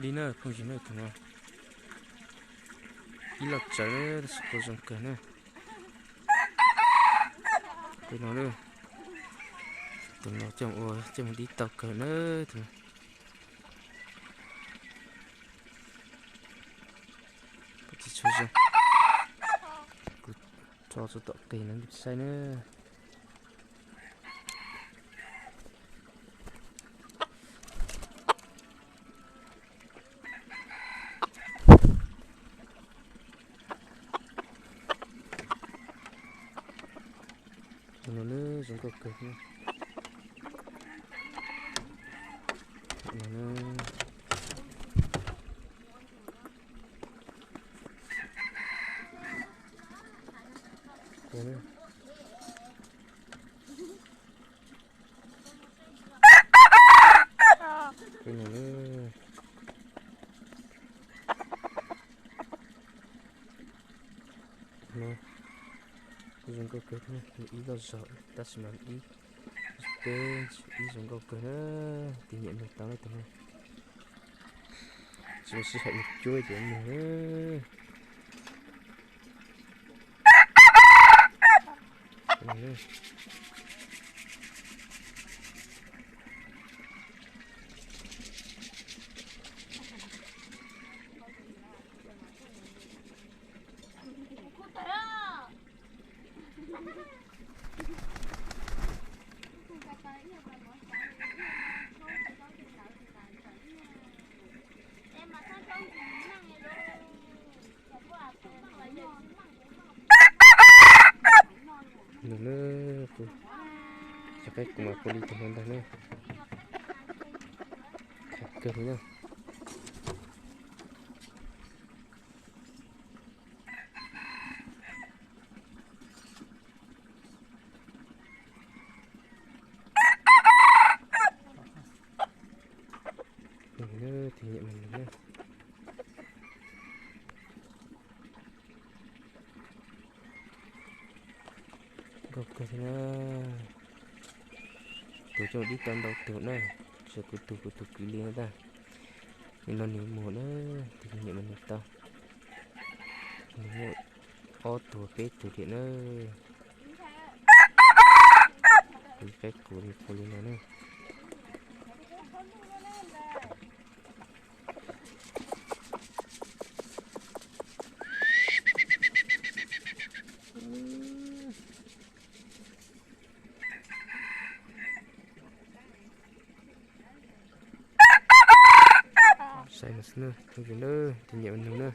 Li na phooj ywg na, tus no ib loj tsawv, tab sis kuj zoo kawg na. Tus no, tus no coj ua coj mus dib tau kawg na. Tus no tsis tshua zoo, kuv tso txog tom qis no saib na. Tus no na zoo nkauj kawg. No zoo nkauj kawg thiab, ib loj zog tab sis mas ib peb ib zoo nkauj kawg na. Tus nyiam nug tau na tus no. Tsis muaj sij hawm nug cuab ces nug na. Nug na, kuv cov qaib qus mas kua li tus no ntag na. Kawg li na. Tus nyiam mas nug na. Nkauj kawg thiab na. Tus coj dib tau ntau tus na, tsis yog kuv tus, kuv tus kwv li no ntag. Nws los nws mus na, tus nyiam mas nws tau. Nws muaj ob tug peb tug thiab na. Ib qaib qus li qus li no na. Saib no xwb na, tus nyiam mas nug na.